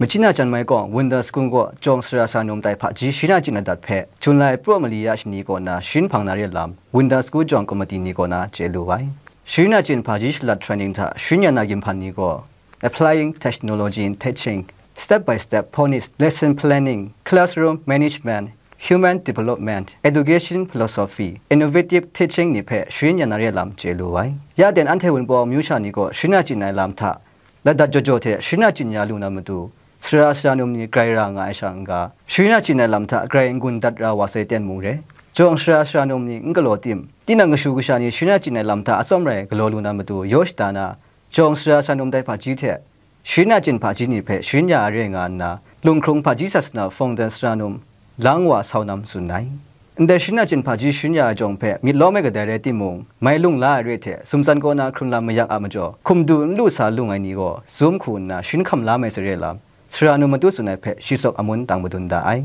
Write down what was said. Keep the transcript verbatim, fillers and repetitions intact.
Machyin a Janmai Kawng Wunda School kaw jawng sara sara num tai hpaji sharin achyin ladat hpe Jun lai praw mali ya shani kaw na sharin hpang na re lam Wunda School jawng komiti ni kaw na chye lu ai. Sharin achyin hpaji shalat training hta sharin ya na ginhpan ni gaw Applying Technology in Teaching, Step by Step Phonics, Lesson Planning, Classroom Management, Human Development, Education Philosophy, Innovative Teaching ni hpe sharin ya na re lam chye lu ai. Ya ten anhte Wunpawng amyu sha ni gaw sharin achyin ai lam hta ladat jaw jaw hte sharin achyin ya lu na matu, sara sara num ni grai ra nga ai sha n-ga, sharin achyin ai lam hta grai n-gun dat ra wa sai ten mung re, jawng sara sara num ni n galaw tim, tinang kashu kasha ni sharin achyin ai lam hta atsawm rai galaw lu na matu yaw shada na, jawng sara sara num tai hpaji hte sharin achyin hpaji ni hpe sharin ya a re nga nna, lunghkrung hpaji sasana hpawng dan sara num lang wa sau nam tsun ai. Ndai sharin achyin hpaji sharin ya ai jawng hpe myit lawm ai kadai rai timung, mai lung la ai re hte sumtsan kaw na hkrun lam mayak a majaw, hkum du n lu sa lung ai ni gaw zum hku nna sharin hkam la mai sai re lam, sara num matu tsun ai hpe shi tsawk amun tang madun da ai.